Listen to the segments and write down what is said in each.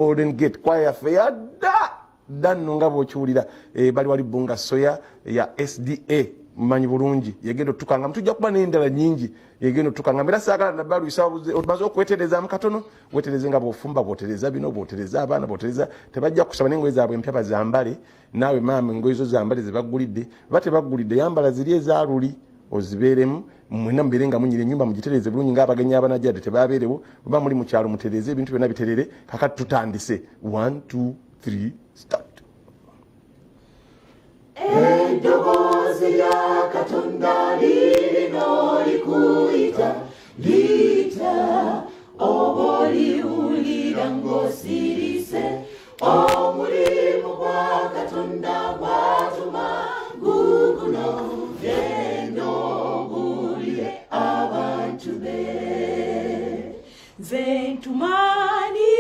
Golden Gate kwaya yaffe yadda dda nno nga bw'okiwulira, bali wali Bbunga Soya ya SDA, mumanyi bulungi, yegenda otukangamu. Tujja kuba n'endala nyingi yegenda otukangamu, era saagala nabalwisa. Omaze okweterezaamu katono, wetereze nga bw'ofumba, bw'otereza bino, bw'otereza abaana, bw'otereza. Tebajja kusaba n'engoye zaabwe empya bazambale. Naawe maama, engoye zo zambale zebaggulidde, ba tebaggulidde, yambala ziri ezaaluli ozibeeremu. Mwena mubeere nga munyira, ennyumba mugitereeze bulungi ng'abagenyi abanajjadde tebabeerewo. Oba muli mu kyalo, mutereeze ebintu byonna biterere. Kakati tutandise. 1 2 3 start. Eddoboozi lya Katonda lirino likuyita, liyita, oba oliwulira ng'osirise. Omulimu gwa Katonda gwatuma guguno, genda obuulire abantu be. Nze ntumaani?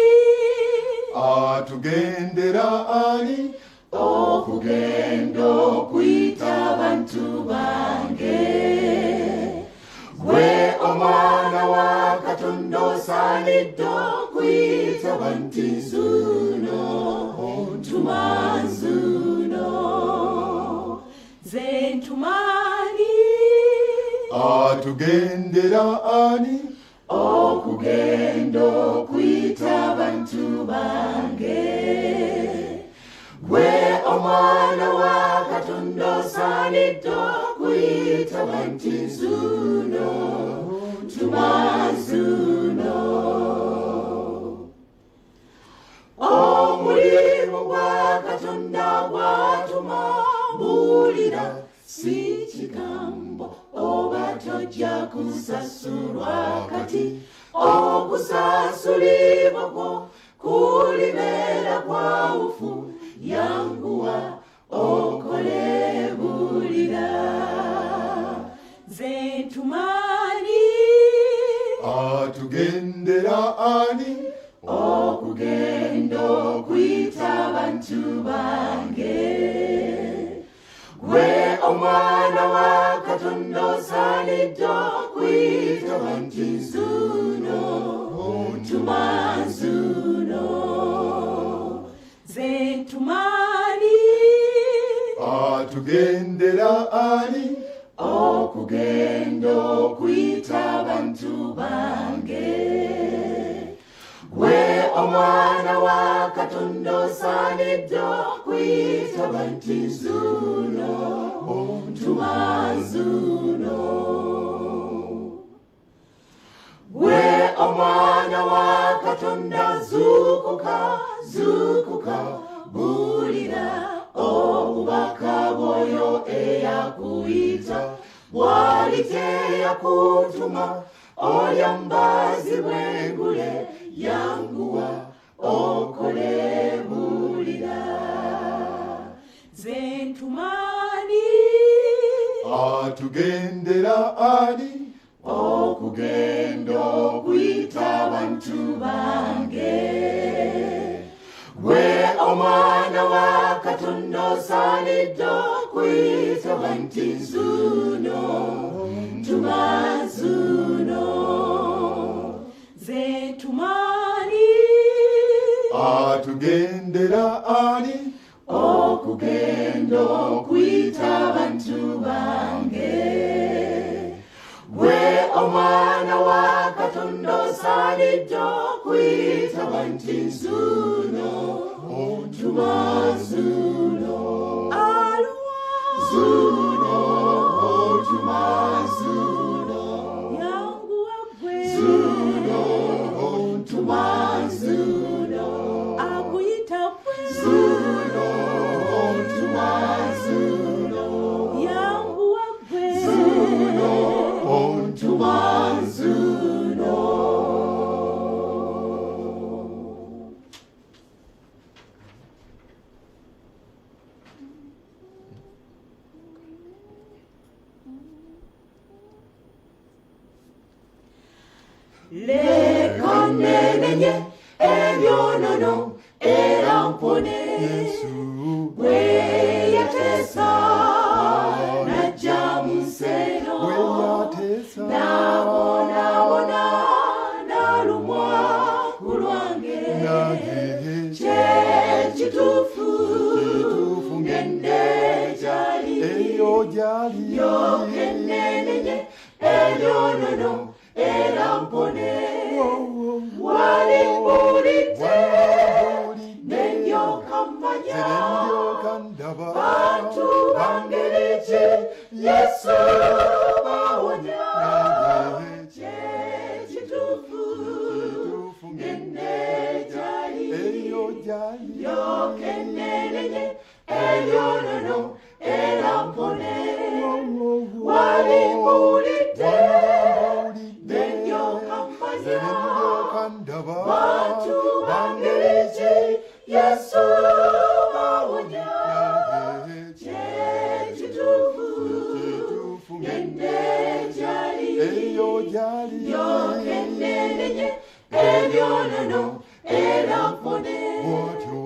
Atugendera ani? Okugenda okuyita abantu bange. Gwe omwana wa Katonda osaanidde okuyita banti, nzuno, ntuma nzuno. Nze ntumaani? Atugendera ani? Okugenda okuyita abantu bange. Gwe omwana wa Katonda osaanidde okuyita banti, nzuno, ntuma nzuno. Omulimu gwa Katonda gwatuma buulira, si kigambo, oba tojja kusasulwa. Kati okusasulibwa kwo kulibeera kwawufu. Yanguwa okole, bulira. Nze ntumaani? Atugendera ani? Okugenda okuyita abantu bange. Gwe omwana wa Katonda osaanidde okuyita banti, nzuno, ntuma nzuno. Nze ntumaani? Atugendera ani? Okugenda okuyita abantu bange. Gwe omwana wa Katonda osaanidde okuyita banti, nzuno, ntuma nzuno. Gwe omwana wa Katonda, zuukuka, zuukuka, buulira obubaka bw'oyo eyakuyita. Bwali teyakutuma, oyambazibwa engule. Yanguwa okole, buulira. Nze ntumaani? Atugendera ani? Okugenda okuyita abantu bange. Gwe omwana wa Katonda osaanidde okuyita banti, nzuno, ntuma nzuno. Nze ntumaani? Atugendera ani? Okugenda okuyita abantu bange. Gwe omwana wa Katonda osaanidde okuyita banti, nzuno, ntuma nzuno. Aluwa? Zuno, ntuma nzuno. Yanguwa gwe. Zuno, ntuma nzuno. Akuyita gwe. Zuno, ntuma nzuno. Yanguwa gwe. Zuno, ntuma nzuno. Leka nenenye ebyonono era mpone. Yesu. Bwe yateesa najja mu nsi eno, bwe yateesa, nabonaabona, nalumwa ku lwange. Nange. gyali. Ndyoke nnenenye ebyonono era mpone. Wali mpulidde, ne ndyoka mmanya. Bantu bangeri ki Yesu bawonya? Kye kituufu, ngende gyali. Eyo gyali. Ndyoke nnenenye ebyonono era mpone. Bw'atyo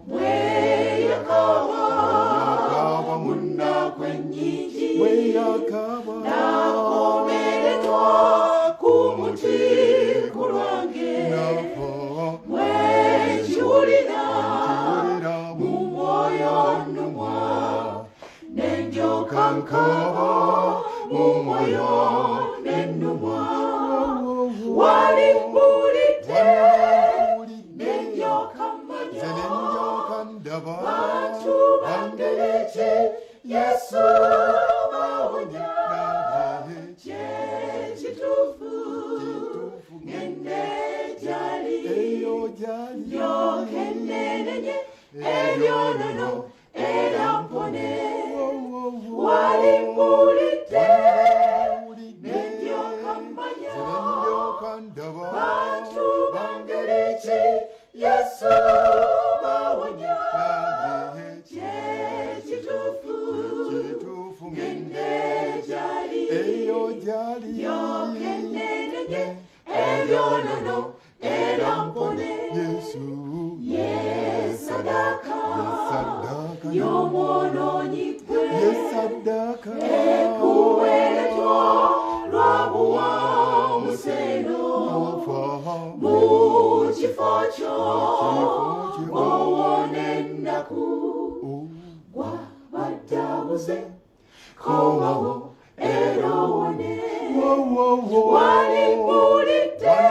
Bwe yakaaba yakaaba mu mu nnaku ennyingi, bwe yakaaba n'akomererwa ku muti ku lwange. Nafa Bwe nkiwulira kiwulira mu mwoyo nnumwa, ne ndyoka nkaaba mu mwoyo ne nnumwa. Wali mpulidde, ne ndyoka mmanya. Nze ne ndyoka ndaba. Bantu bangeri ki Yesu bawonya? Naye Kye kituufu, kituufu, ngende gyali. Eyo gyali. Ndyoke nnenenye ebyonono era mpone. Wali mpulidde, ne ndyoka mmanya. Nze ne ndyoka ndaba. Bantu bangeri ki Yesu bawonya? Naye Kye kituufu, kituufu, ngende gyali. Eyo gyali. Ndyoke nnenenye ebyonono era mpone. Yesu Ye sadaka sadaka y'omwonoonyi gwe, ye sadaka ekuweretwa lwabuwa museeno Wafa mu kifo kyo owona ennaku. Gwabaddabuze, komawo era owone. Wali mpulidde,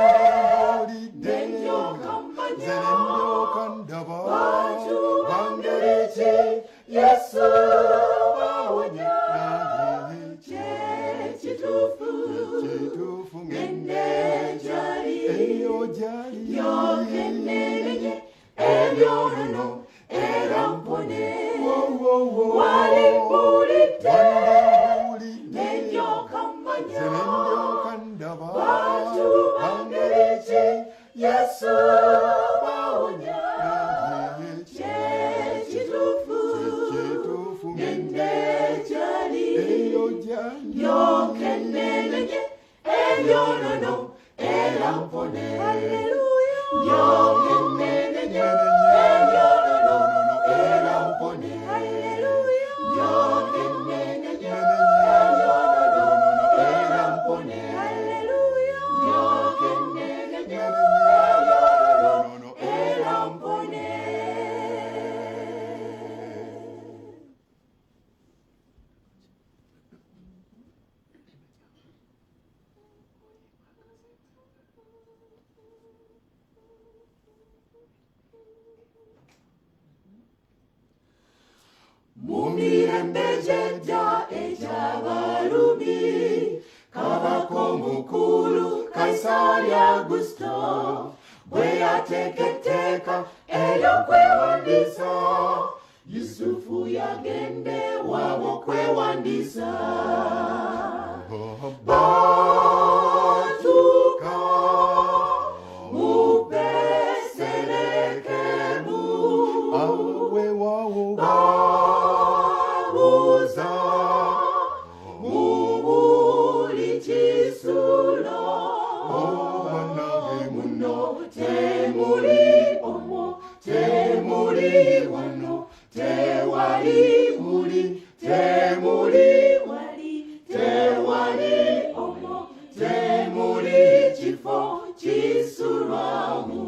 ne ndyoka mmanya. Bantu bangeri ki Yesu bawonya? Kye kituufu, ngende gyali. Ndyoke nnenenye ebyonono era mpone. Wali mpulidde, ne ndyoka mmanya. Bantu bangeri ki Yesu bawonya? Kye kituufu, ngende gyali. Ndyoke nnenenye ebyonono era mpone. Ndyoke nnenenye ebyonono era mpone. Ndyoke nnenenye ebyonono era mpone. Ndyoke nnenenye ebyonono era mpone. Mu mirembe gy'edda egy'Abalumi, kabaka omukulu Kayisaali Augusito bwe yateeka etteeka ery'okwewandiisa, Yusufu yagenda ewaabwe okwewandiisa. Batuuka mu Besirekemu, babuuza mu buli kisulo, muno temuli omwo, temuli wano, tewali muli, temuli wali, tewali omwo, temuli kifo kisulwamu.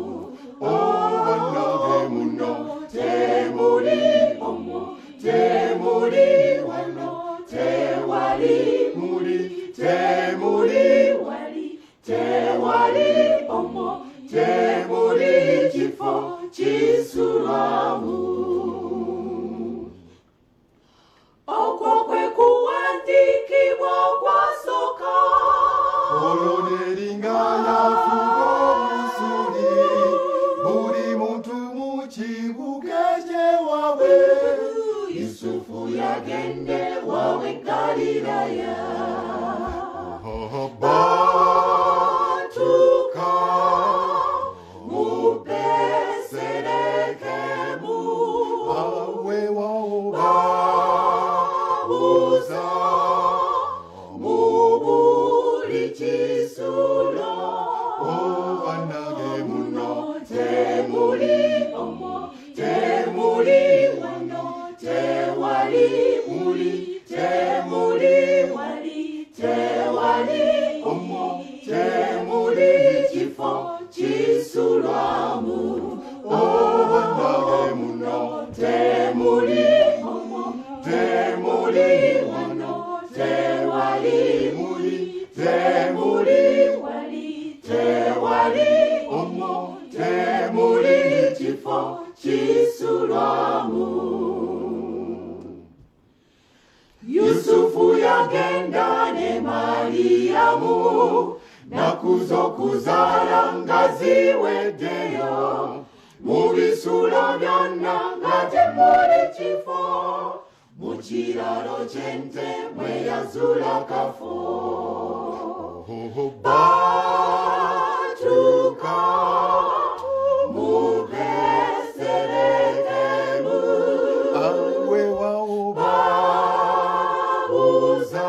Muno temuli omwo, temuli wano, tewali muli, temuli wali, tewali omwo, temuli kifo kisulwamu. Okwo kwe kuwandiikibwa okwasooka. Koloneri nga yafuga Obusuli, buli muntu mu kibuga. Yusufu yagende wawe Galilaya. Batuuka mu Besirekemu, Weewaawo babuuza mu buli kisulo. Bannange muno Temuli omwo, temuli wano, tewali muli, temuli wali, tewali omwo, temuli kifo kisulwamu. Bannange muno Temuli omwo, temuli wano, tewali muli, temuli wali, tewali omwo, temuli kifo kisulwamu. Yusufu yagenda ne Mariamu, naku z'okuzaala nga ziweddeyo. Mu bisulo byonna nga temuli kifo, mu kiralo ky'ente mwe yazula kafo. Batuuka mu Besirekemu, Weewaawo babuuza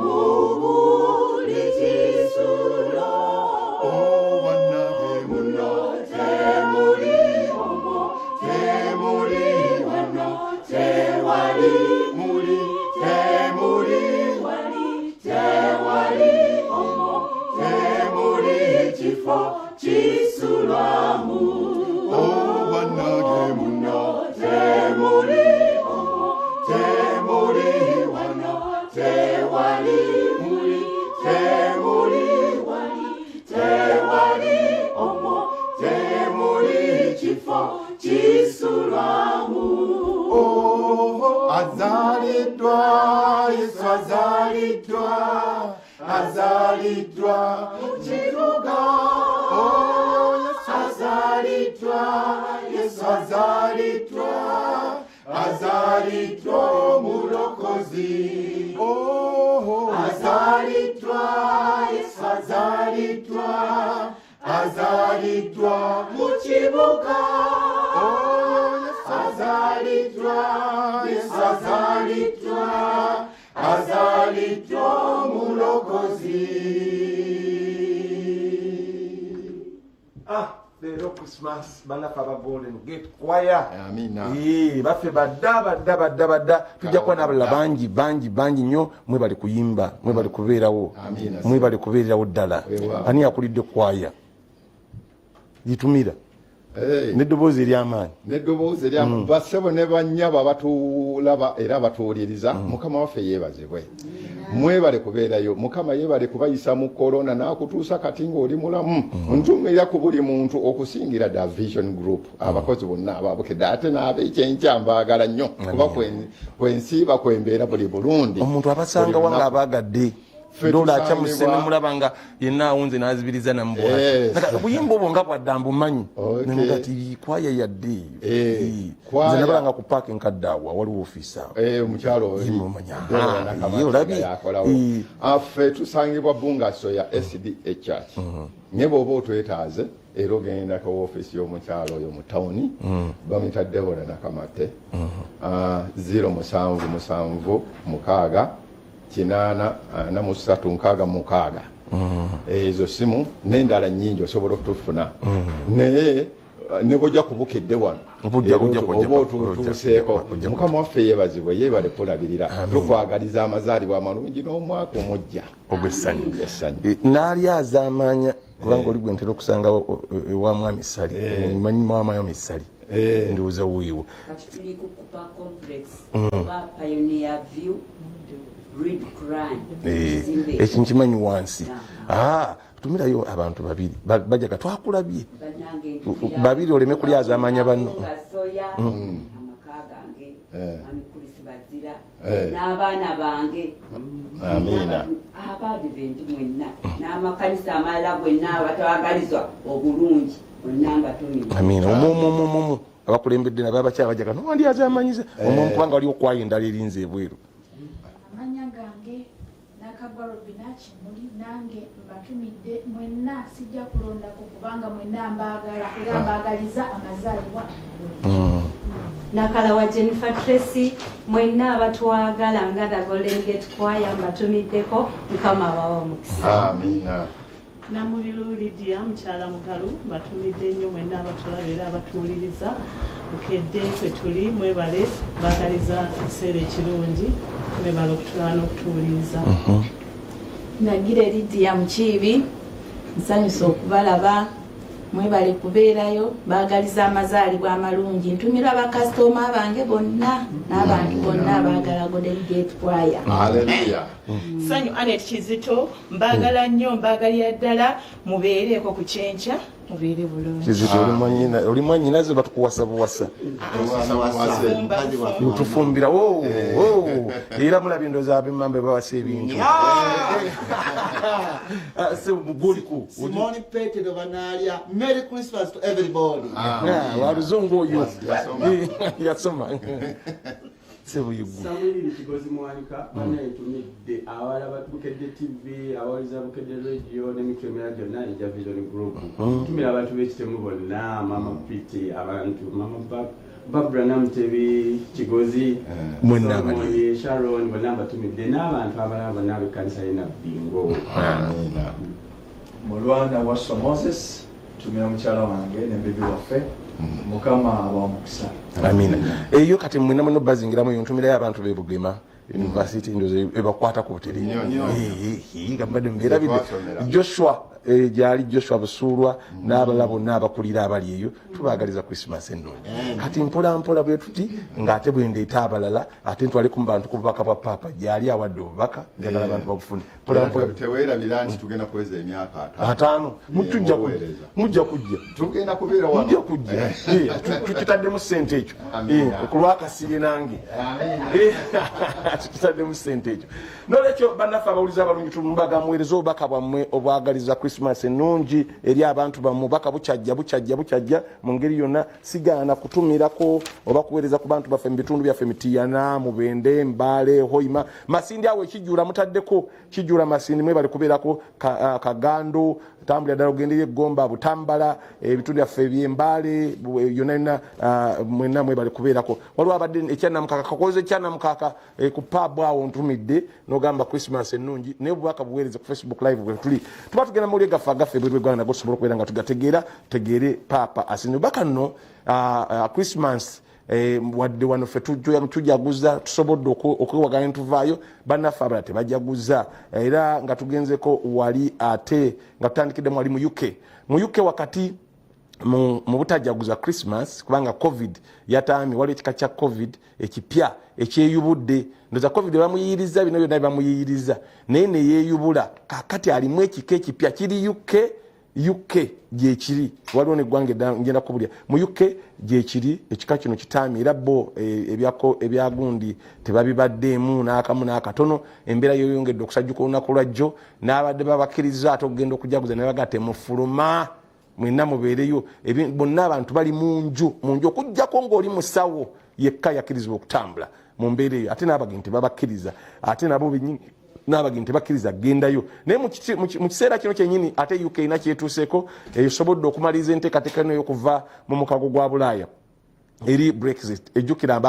mu buli kisulo. Bannange muno Temuli omwo, temuli wano, tewali muli, temuli wali, tewali omwo, temuli kifo kisulwamu. Bannange muno Temuli omwo, temuli wano, tewali muli, temuli wali, tewali omwo, temuli kifo kisulwamu. Azaliddwa Yesu, azaliddwa, azaliddwa Mu kibuga. Yesu azaliddwa, Yesu azaliddwa, azaliddwa omulokozi. Azaliddwa Yesu, azaliddwa, azaliddwa mu kibuga. Yesu Azaliddwa Yesu, azaliddwa, azaliddwa omulokozi. Ah, leero Christmas, bannaffe aba Golden Gate Choir. Amina. Baffe badda badda badda badda, tujja kuba n'abalala bangi bangi bangi nnyo. Mwebali kuyimba, mwebali kubeerawo. Amina. Mwebali kubeererawo ddala. Weewaawo. Ani yakulidde kwaya gitumira n'eddoboozi ery'amaanyi? N'eddoboozi erya bassebo ne bannyabo abatulaba era abatuwuliriza, Mukama waffe yeebazibwe. Mwebale kubeerayo. Mukama yeebale kubayisa mu korona n'akutuusa kati ng'oli mulamu. Ntumira ku buli muntu okusingira da Vision Group, abakozi bonna ababukedde, ate n'abekyenkya mbaagala nnyo, kuba kwensiiba kwembeera buli bulundi. Omuntu abasanga Buli wanga lunaku. Abaagadde Ffe ndoola akyamuse tusangibwa- nemulaba nga yenna awunze n'azibiriza. Yes. Obuyimba obwo nga bwadda mbumanyi. Nemugati kwaya yadde. Kwaya. Nze nabalanga ku paaka enkadde awo awaliwo ofiisi awo. Omukyalo oli. Ye, mumanya. Dora Ah, Nakamata ye, olabye. nga yakolawo. Ffe tusangibwa Bungaso ya SDA Church, naye bw'oba otwetaaze era ogenda ku ofiisi y'omukyalo oyo mu tawuni, bamuyita Debora Nakamate. 0776 843 66. Ezo simu n'endala nnyingi osobola okutufuna, naye ne bwojja kubukedde wano Ojja- era ojja- ojja- oba ojja- otuuseeko. ojja- Mukama waffe yeebazibwe, yeebale kulabirira. Tukwagaliza amazaalibwa amalungi n'omwaka omujja ogw'essanyu. Essanyu. N'ali azaamanya kubanga oli gwe ntera okusangawo ewa Mwami Sali, manyi Mwami Sali, ndowooza wiiwo. Kati tuli ku Kupa Complex oba Pioneer View Red Cran. Kizimbe. Ekyo nkimanyi wansi. Ah, tumirayo abantu babiri. Bajaga twakulabye. Bannange, Babiri oleme kulyazaamanya banno. Nga soya amaka gange, Mwami Kulisi Bazira n'abaana bange. Amiina. Abaadiventi mwenna n'amakanisa amalala gwenna abatwagalizwa obulungi. Bonna mbatumidde. Amiina. Omuomuomuomu abakulembedde nabo abakyala bajaga nowandi azamanyiza omuomu kubanga waliwo kwaya endala erinze ebweru. Amannya gange Nakagwa Robina Kimuli, nange mbatumidde mwenna, sijja kulondako kubanga mwenna mbaagala era mbaagaliza amazaalibwa. Nakalawa Jennifer Tracy, mwenna abatwagala nga the Golden Gate Choir mbatumiddeko, Mukama abawe omukisa. Amiina. Namubiru Lydia mukyala Mugalu, mbatumidde nnyo mwenna abatulaba era abatuwuliriza. Bukedde kwe tuli, mwebale, baagaliza ekiseera ekirungi, mwebale okutulaba n'okutuwuliriza. Nagire Lydia Mukiibi, nsanyusa okubalaba, mwebale kubeerayo, baagaliza amazaalibwa amalungi. Ntumira bakasitoma bange bonna n'abantu bonna abaagala Golden Gate Choir. Haleluya. Sanyu Anet Kizito, mbaagala nnyo, mbaagalira ddala, mubeereeko ku kyenkya, mubeere bulungi. Kizito, oli mwanyinaze batukuwasa buwasa? Tufumbira. Oh, oh. Era mulabye ndowooza ab'emmamba bawasa ebintu. Ah, se guliku Simoni Petero Banalya, Merry Christmas to everybody. Wa luzungu oyo. Yasoma. Yasoma sebuyiggu. Samwiri Kigozi Mwanika, bannaye ntumidde abalaba Bukedde TV, abawuliza Bukedde Radio n'emikiro emirala gyonna egya Vision Group. Ntumira abantu b'ekitemu bonna, Mama Piti, abantu Mama Barbara Namutebi Kigozi, Mwenna abali. Solomon, Sharon, bonna mbatumidde n'abantu abalala bonna ab'ekkanisa y'e Nabbingo. Amiina. Mulwana Wasswa Moses, tumira mukyala wange ne bebi waffe, Mukama abawa omukisa. Amiina. Eyo kati mwena muno bazingiramu eyo ntumirayo abantu b'e Bugema University, ndowooza ebakwata ku butere. Nnyo, nnyo. Nga mbadde mbeerabidde. Twasomera. Joshua, gyali Joshua Busuulwa n'abalala bonna abakulira abali eyo, tubaagaliza Christmas ennungi. Kati mpola mpola bwe tuti ng'ate bwe ndeeta abalala, ate ntwaleku mu bantu ku bubaka bwa Paapa gyali awadde obubaka, njagala abantu babufune mpola mpola. Teweerabira nti tugenda kuweza emyaka 50. 50 mutujja Muweereza. Mujja kujja. Tugenda kubeera wano. Mujja kujja. Tukitaddemu sente ekyo. Amiina. Okulwakasire nange tukitaddemu sente ekyo. Nolwekyo bannaffe abawuliza abalungi, tumbaga muweereza obubaka bwammwe obwagaliza Christmas ennungi eri abantu bammwe. Obubaka bukyajja, bukyajja, bukyajja mu ngeri yonna. Sigaana kutumirako oba kuweereza ku bantu baffe mu bitundu byaffe, Mitiyana, Mubende, Mbaale, Hoima, Masindi. Awo ekijjula mutaddeko kijjula Masindi, mwebali kubeerako. Kagando, tambulira ddala ogendeyo Eggomba, Butambala, ebitundu byaffe ebyembaale yonna yonna, mwenna mwebali kubeerako. Waliwo abadde ekyanamukaka, kakoze ekyanamukaka ku paabu awo, ntumidde nogamba Christmas ennungi, naye obubaka buweereze ku Facebook Live bwe tuli. Tuba tugenda mawulire gaffe agaffe ebweru bw'eggwanga, nago tusobola okubeera nga tugategeera, tutegeere Paapa asinze obubaka nno. Christmas, wadde wano ffe tujaguza, tusobodde okwewagana netuvaayo, bannaffe abalala tebajaguza. Era nga tugenzeko wali, ate nga tutandikiddemu wali mu UK, mu UK wakati mu butajaguza Christmas kubanga COVID yataamye. Waliwo ekika kya COVID ekipya ekyeyubudde. Ndoza COVID bamuyiyiriza bino byonna bamuyiyiriza, naye neyeyubula. Kakati alimu ekika ekipya kiri UK, UK gyekiri, waliwo neggwanga eddala ngenda kubulya mu UK gyekiri. Ekika kino kitaamye era bo ebyagundi tebabibaddeemu n'akamu n'akatono. Embeera yoyongedde okusajjuka olunaku lwajjo, n'abadde babakkiriza ate okugenda okujaguza nebaga temufuluma, mwenna mubeereyo. Bonna abantu bali munju munju, okugjako ng'oli musawo yekka yakkirizibwa okutambula mu mbeera eyo. Ate n'abagenyi tebabakkiriza, ate nabo benyini n'abagenyi tebakkiriza kugendayo. Naye mu kiseera kino kyenyini ate UK erina kyetuuseeko, esobodde okumaliriza enteekateeka eno ey'okuva mu mukago gwa Bulaaya eri Brexit. Ejjukira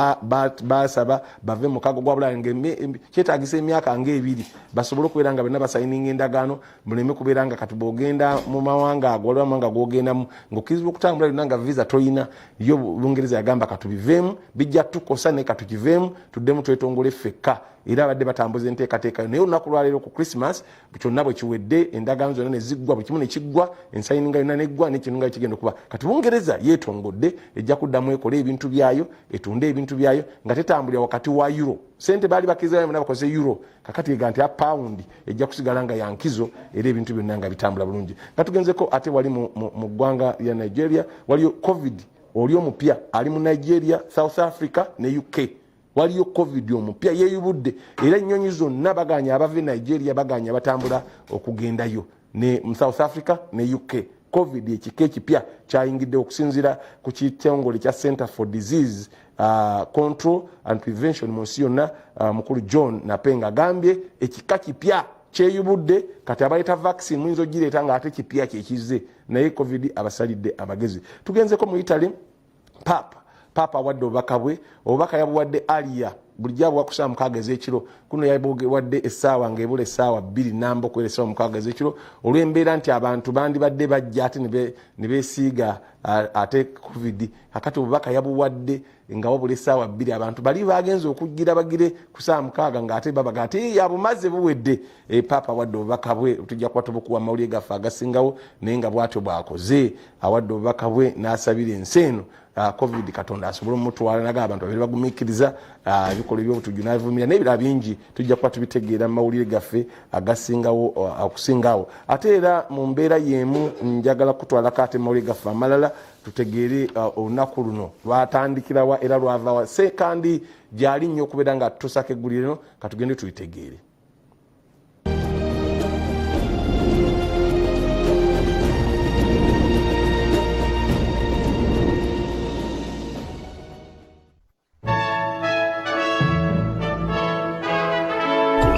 basaba bave mu mukago gwa Bulaaya nga kyetaagisa emyaka ngaebiri basobole okubeera nga bonna basayininga endagaano, muleme kubeera nga kati bwogenda mu mawanga ago, waliwo amawanga gogendamu ngaokkirizibwa okutambula yonna nga visa toyina. Yo Bungereza yagamba katubiveemu, bijja tukosa, naye katukiveemu tuddemu twetongole ffekka. Era abadde batambuza enteekateeka yo, naye olunaku lwaleero ku Christmas kyonna bwe kiwedde, endagaano zonna neziggwa, buli kimu nekiggwa, ensayininga yonna neggwa, nekintu nga kigenda okuba kati Bungereza yeetongodde, ejja kuddamu ekole ebintu byayo, etunde ebintu byayo nga tetambulira wakati wa euro. Sente baali bakkiriza bonna bakozese euro, kakati ega nti a pound ejja kusigala nga yankizo, era ebintu byonna nga bitambula bulungi. Nga tugenzeko ate wali mu ggwanga lya Nigeria, waliyo COVID oli omupya ali mu Nigeria, South Africa ne UK. Waliyo COVID omupya yeeyubudde, era ennyonyi zonna baganya abava e Nigeria, baganya batambula okugendayo ne mu South Africa ne UK. Covid ekika ekipya kyayingidde okusinziira ku kitongole kya Center for Disease Control and Prevention mu nsi yonna. Mukulu John Napenga agambye ekika kipya kyeyubudde. Kati abaleeta vaccine muyinza ogireeta nga ate kipya kyekizze, naye Covid abasalidde amagezi. Tugenzeko mu Italy. Papa awadde obubaka bwe. Obubaka yabuwadde alia bulijjo abuwa ku ssaawa 6 ez'ekiro. Kuno yabuwadde essaawa ng'ebula essaawa 2 namba okuwera essaawa 6 ez'ekiro, olw'embeera nti abantu bandibadde bajja ate ne beesiiga ate Covid. Kakati obubaka yabuwadde nga wabula essaawa 2. Abantu bali bagenze okugira bagire ku ssaawa 6 ng'ate babaga ate yabumaze buwedde. Papa awadde obubaka bwe, tujja kuba tubukuwa amawulire gaffe agasingawo, naye nga bwatyo bwakoze, awadde obubaka bwe n'asabira ensi eno Covid Katonda asobole omutwala, naga abantu babiri bagumiikiriza ebikolwa ebyobutujju n'avumira n'ebirala bingi. Tujja kuba tubitegeera mu mawulire gaffe agasingawo okusingawo. Ate era mu mbeera y'emu njagala kutwalako ate mawulire gaffe amalala tutegeere olunaku luno lwatandikirawa era lwavawa. Sekandi gyali nnyo okubeera nga tutusako eggulire no, katugende tulitegeere.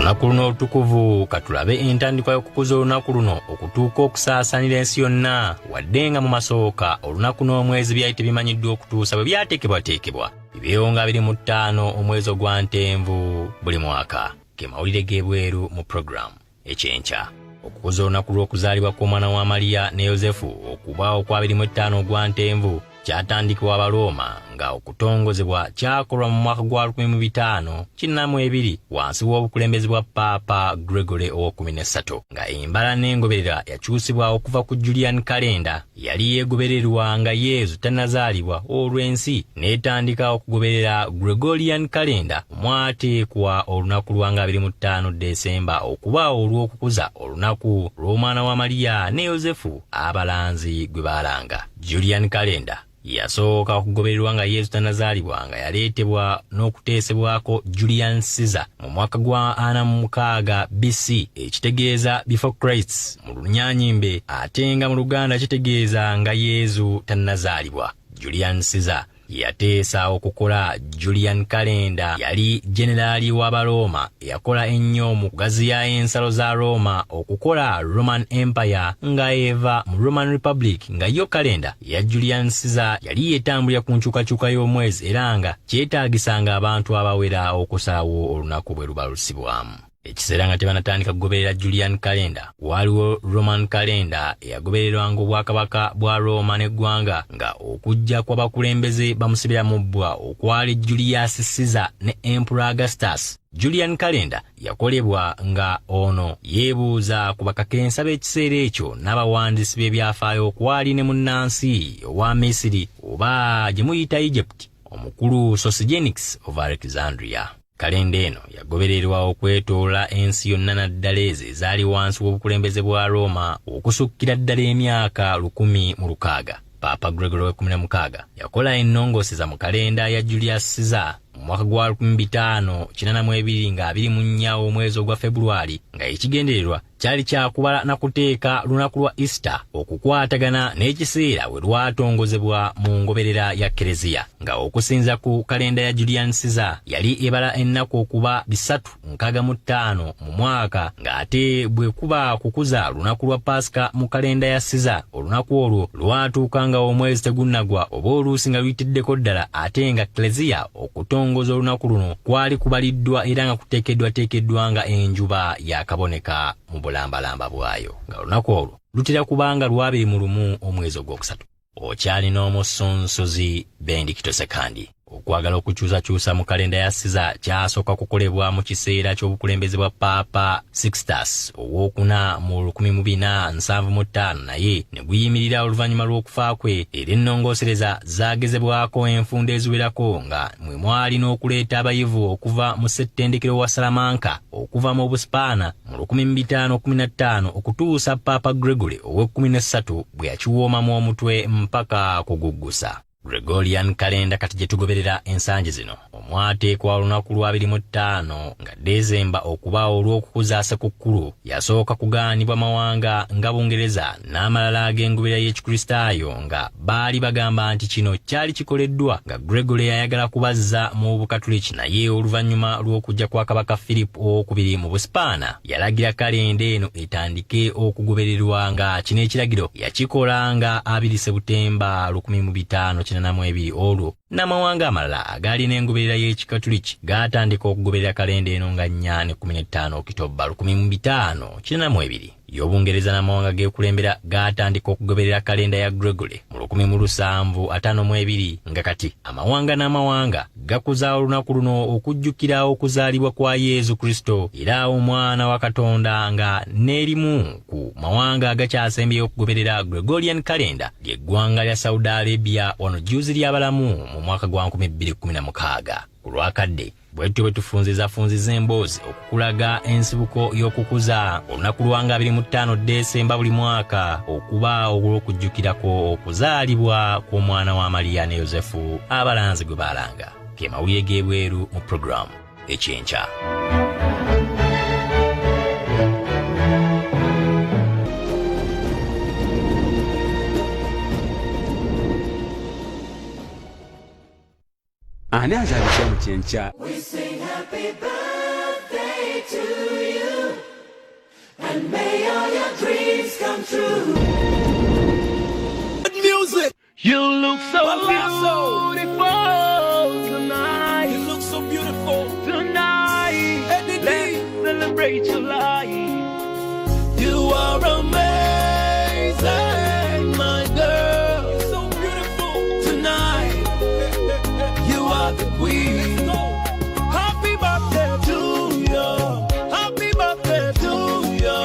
Olunaku luno olutukuvu, katulabe entandikwa y'okukuza olunaku luno okutuuka okusaasaanira ensi yonna. Wadde nga mu masooka olunaku n'omwezi byali tebimanyiddwa okutuusa bwe byateekebwateekebwa bibeewo nga 25 omwezi ogwa Ntenvu buli mwaka. Ge mawulire g'ebweru mu puroguramu Ekyenkya. Okukuza olunaku lw'okuzaalibwa kw'omwana wa Mariya ne Yozefu okuba okwa 25 ogwa Ntenvu kyatandikibwa Abarooma, nga okutongozebwa kyakolwa mu mwaka gwa 1542 wansi w'obukulembeze bwa Paapa Gregory ow'okumu, nga embala n'engoberera yakyusibwa okuva ku Julian kalenda yali yeegobererwa nga Yezu tannazaalibwa, olw'ensi n'etandika okugoberera Gregorian kalenda, mwateekwa olunaku lwa nga 25 Desemba okuba olw'okukuza olunaku lw'omwana wa Mariya ne Yozefu abalanzi gwe baalanga. Julian kalenda yasooka okugobererwa nga Yesu tannazaalibwa, nga yaleetebwa n'okuteesebwako Julian Caesar mu mwaka gwa 46 BC, ekitegeeza before Christ mu Lunyanyimbe, ate nga mu Luganda kitegeeza nga Yesu tannazaalibwa. Julian Caesar yateesa okukola Julian kalenda. Yali generaali w'Abarooma eyakola ennyo mu kugaziya ensalo za Roma okukola Roman Empire nga eva mu Roman Republic, nga yo kalenda ya Julian Caesar yali yetambulira ku nkyukakyuka y'omwezi, era nga kyetaagisanga abantu abawera okusalawo olunaku bwe lubalusibwamu. Ekiseera nga tebanatandika kugoberera Julian kalenda, waaliwo Roman kalenda eyagobererwanga obwakabaka bwa Roma n'eggwanga, nga okujja kw'abakulembeze bamusibira mu bbwa okwali Julius Caesar ne Emperor Augustus. Julian kalenda yakolebwa nga ono yeebuuza ku bakakensa b'ekiseera ekyo n'abawandiisi b'ebyafaayo, okwali ne munnansi owa Misiri oba gye muyita Egypt, omukulu Sosigenes of Alexandria. Kalenda eno yagobererwa okwetoola ensi yonna, naddala ezo ezaali wansi w'obukulembeze bwa Roma, okusukkira ddala emyaka 1600. Paapa Gregory we16 yakola ennongooseza mu kalenda ya Julius Caesar mu mwaka gwa 1582 nga 24 omwezi ogwa Febulwali, nga ekigendererwa kyali kyakubala na kuteeka lunaku lwa Easter okukwatagana n'ekiseera we lwatongozebwa mu ngoberera ya Kereziya, nga okusinza ku kalenda ya Julian Caesar yali ebala ennaku okuba 365 mu mwaka, ng'ate bwe kuba kukuza lunaku lwa Paasika mu kalenda ya Caesar, olunaku olwo lwatuuka nga omwezi tegunnagwa oba oluusi nga luyitiddeko ddala, ate nga Kereziya okutongoza olunaku luno kwali kubaliddwa era nga kuteekeddwateekeddwa nga enjuba yakaboneka mu bulambalamba bwayo, nga olunaku olwo lutera kubanga lwa 21 omwezi ogwokusatu. Okyalina omusunsuzi Bendikito Sekandi. Okwagala okukyusakyusa mu kalenda ya Siza kyasooka kukolebwa mu kiseera ky'obukulembeze bwa Paapa Sixtus owokuna mu 1475, naye ne guyimirira oluvannyuma lw'okufa kwe. Era ennongoosereza zaagezebwako enfunda eziwerako, nga mwe mwali n'okuleeta abayivu okuva mu ssettendekero wa Salamanca okuva mu Busipaana mu 1515, okutuusa Paapa Gregory ow'ekkumi n'essatu bwe yakiwoomamu omutwe mpaka kuguggusa. Gregorian kalenda kati gye tugoberera ensangi zino omwateekwa olunaku lwa 25 nga Desemba okubaawo olw'okukuza Ssekukkulu yasooka kugaanibwa mawanga nga Bungereza n'amalala ag'engoberera y'Ekikristaayo nga baali bagamba nti kino kyali kikoleddwa nga Gregory ayagala kubazza mu Bukatuliki naye oluvannyuma lw'okujja kwa Kabaka Philip owokubiri mu Busipaana yalagira kalenda eno etandike okugobererwa nga kino ekiragiro yakikola nga 2 Sebutemba 1582 olwo n'amawanga amalala agaalina engoberera y'Ekikatuliki gaatandika okugoberera kalenda eno nga 4 ne 15 Okitoba 1582. Y'Obungereza n'amawanga g'ekulembera gaatandika okugoberera kalenda ya Gregory mu 1752 nga kati amawanga n'amawanga gakuza olunaku luno okujjukira okuzaalibwa kwa Yesu Kristo era omwana wa Katonda, nga n'erimu ku mawanga agakyasembyeyo okugoberera Gregorian calendar ly'eggwanga lya Saudi Arabia, wano jjuuzi ly'abalamu mu mwaka gwa 2016. Ku lwakadde bwetyo bwe tufunzizafunziza emboozi okukulaga ensibuko y'okukuza olunaku lwanga 25 Desemba buli mwaka okuba olw'okujjukirako okuzaalibwa kw'omwana wa Mariya ne Yosefu abalanzi gwe baalanga. Ge mawulire g'ebweru mu puroguramu Ekyenkya. Ani azaalidde mu Kyenkya? We sing happy birthday to you, and may all your dreams come true. Music. You look so beautiful tonight. You look so beautiful tonight. Let's celebrate your life. You are amazing, my girl. You're so beautiful tonight. You are the queen. Happy birthday to you. Happy birthday to you.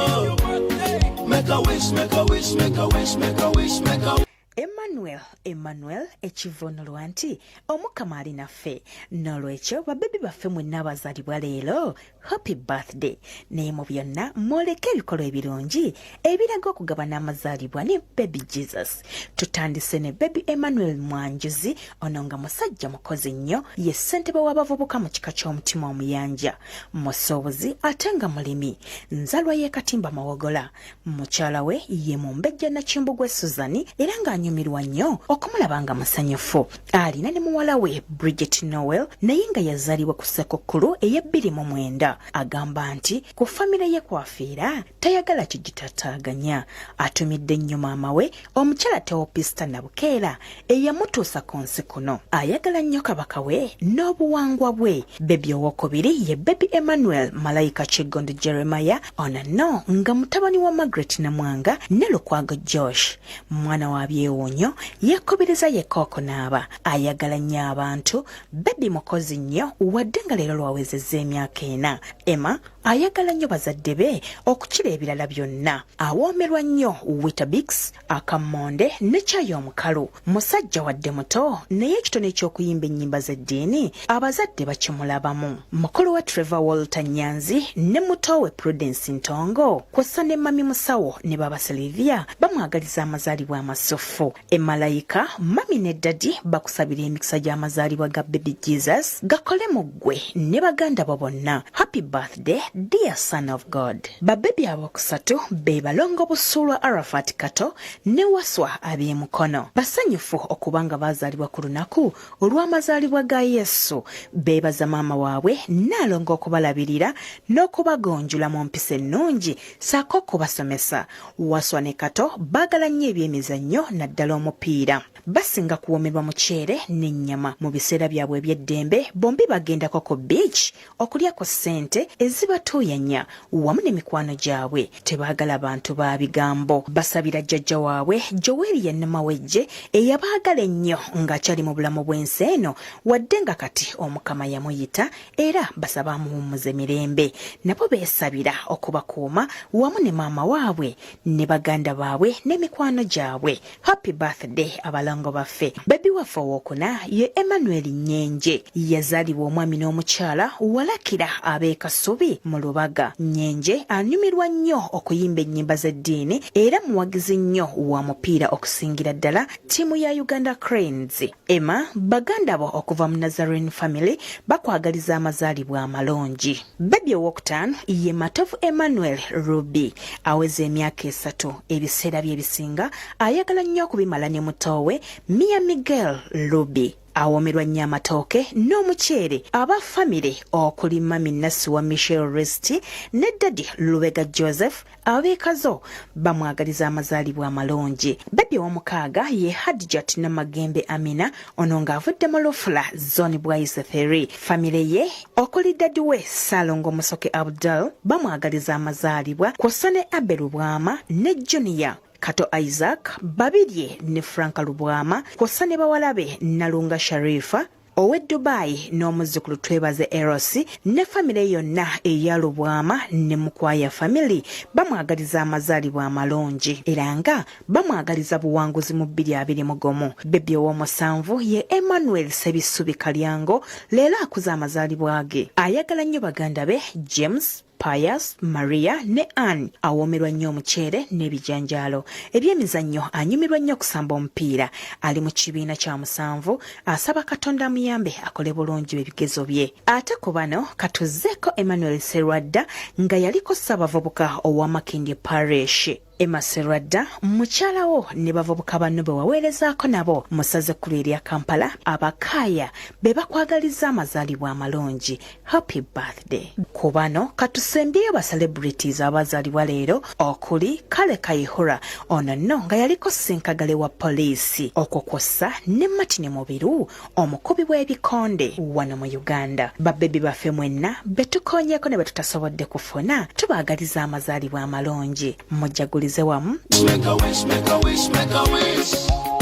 Make a wish, make a wish, make a wish, make a wish, make a Emmanuel, Emmanuel, ekivvuunulwa nti Omukama ali naffe. N'olwekyo babebi baffe mwenna abazaalibwa leero, happy birthday. Naye mu byonna mwoleke ebikolwa ebirungi ebiraga okugabana amazaalibwa ne baby Jesus. Tutandise ne baby Emmanuel Mwanjuzi. Ono nga musajja mukozi nnyo, ye ssentebe w'abavubuka mu kika ky'omutima omuyanja, musuubuzi ate nga mulimi, nzalwa y'e Katimba Mawogola. Mukyala we ye Mumbejja Nakimbugwe Suzani, era ng'anyumirwa nnyo okumulaba nga musanyufu. Alina ne muwala we Bridget Noel, naye nga yazaalibwa ku Ssekukkulu eya 29. Agamba nti ku famire ye kwafiira tayagala kigitataaganya. Atumidde nnyo maama we omukyala Teopista Nabukeera eyamutuusa ku nsi kuno. Ayagala nnyo kabaka we n'obuwangwa bwe. Bebi owokubiri ye baby Emmanuel Malayika Kigondo Jeremiah. Ono nno nga mutabani wa Margaret Namwanga ne Lukwago Josh. Mwana wa byewuunyo, yeekubiriza yekka okunaaba. Ayagala nnyo abantu. Bebi mukozi nnyo, wadde nga leero lwawezezza emyaka 4. Emma ayagala nnyo bazadde be okukira ebirala byonna. Awoomerwa nnyo Weetabix, akammonde ne kyayi omukalu. Musajja wadde muto, naye ekitone eky'okuyimba ennyimba z'eddiini abazadde bakimulabamu. Mukulu wa Trevor Walter Nyanzi ne muto we Prudence Ntongo kw'ossa ne mami Musawo ne baba Silivia bamwagaliza amazaalibwa amasufu. Emalayika, mami ne daddy bakusabira emikisa gy'amazaalibwa ga baby Jesus gakole mu ggwe ne baganda bo bonna. Happy birthday, dear son of God. Babebi abokusatu be balongo Busuulwa Arafat Kato ne Waswa ab'emukono. Basanyufu okuba nga baazaalibwa ku lunaku olw'amazaalibwa ga Yesu. Beebaza maama waabwe Nnaalongo okubalabirira n'okubagonjula mu mpisa ennungi ssaako okubasomesa. Waswa ne Kato baagala nnyo ebyemizannyo naddala omupiira. Basinga kuwoomerwa muceere n'ennyama. Mu biseera byabwe eby'eddembe bombi bagendako ku beach okulya ku ssente ezibatuuyanya wamu ne mikwano gyabwe. Tebaagala bantu ba bigambo. Basabira jjajja waabwe Joweeri Yannamawejje eyabaagala ennyo ng'akyali mu bulamu bw'ensi eno, wadde nga kati Omukama yamuyita, era basaba amuwummuze mirembe. Nabo beesabira okubakuuma wamu ne maama waabwe ne baganda baabwe n'emikwano gyabwe. Happy birthday, abalongo baffe. Bebi waffe owokuna ye Emmanuel Nyenje. Yazaalibwa omwami n'omukyala Walakira ab'e Kasubi mu mu Lubaga. Nyenje anyumirwa nnyo okuyimba ennyimba z'eddiini era muwagizi nnyo wa mupiira okusingira ddala ttiimu ya Uganda Cranes. Emma, baganda bo okuva mu Nazarene Family bakwagaliza amazaalibwa amalungi. Bbebi owokutaano ye Matovu Emmanuel Ruby aweza emyaka esatu. Ebiseera bye ebisinga ayagala nnyo okubimala ne mutoowe Mia Miguel Ruby. Awoomerwa nnyo amatooke n'omuceere. Aba famire okuli Mami Nassiwa Michelle Resty ne Daddy Lubega Joseph ab'e Kazo bamwagaliza amazaalibwa amalungi. Bbebi owomukaaga ye Hadijat Namagembe Amina ono ng'avudde mu Lufula Zone Bwaise 3. Famire ye okuli daddy we Ssaalongo Musoke Abdul bamwagaliza amazaalibwa kw'ossa ne Abbey Lubwama ne Junior Kato Isaac Babirye ne Frank Lubwama kw'ossa ne bawala be Nalunga Sharifa ow'e Dubai n'omuzzukulu Twebaze Eros ne famire yonna eya Lubwama ne Mukwaya family bamwagaliza amazaalibwa amalungi era nga bamwagaliza buwanguzi mu 2021. Bbebi ow'omusanvu ye Emmanuel Ssebisubi Kalyango leero akuza amazaalibwa ge. Ayagala nnyo baganda be James, Pius, Maria ne Ann. Awoomerwa nnyo omuceere n'ebijanjaalo. Ebyemizannyo anyumirwa nnyo okusamba omupiira. Ali mu kibiina kya musanvu. Asaba Katonda amuyambe akole bulungi ebigezo bye. Ate ku bano katuzzeeko Emmanuel Sserwadda nga yaliko Ssaabavubuka owa Makindye Parish. Emma Sserwadda, mukyala wo ne bavubuka banno be waweerezaako nabo mu ssaza ekkulu erya Kampala, Abakaaya be bakwagalizza amazaalibwa amalungi. Happy birthday. Ku bano katusembyeyo ba celebrities abazaalibwa leero okuli Kale Kayihura, ono nno nga yaliko ssenkagale wa poliisi, okwo kwossa ne Martin Mubiru omukubi w'ebikonde wano mu Uganda. Babbebi baffe mwenna be tukoonyeeko ne be tutasobodde kufuna tubaagaliza amazaalibwa amalungi. Mujagulize wamu. Make a wish, make a wish, make a wish.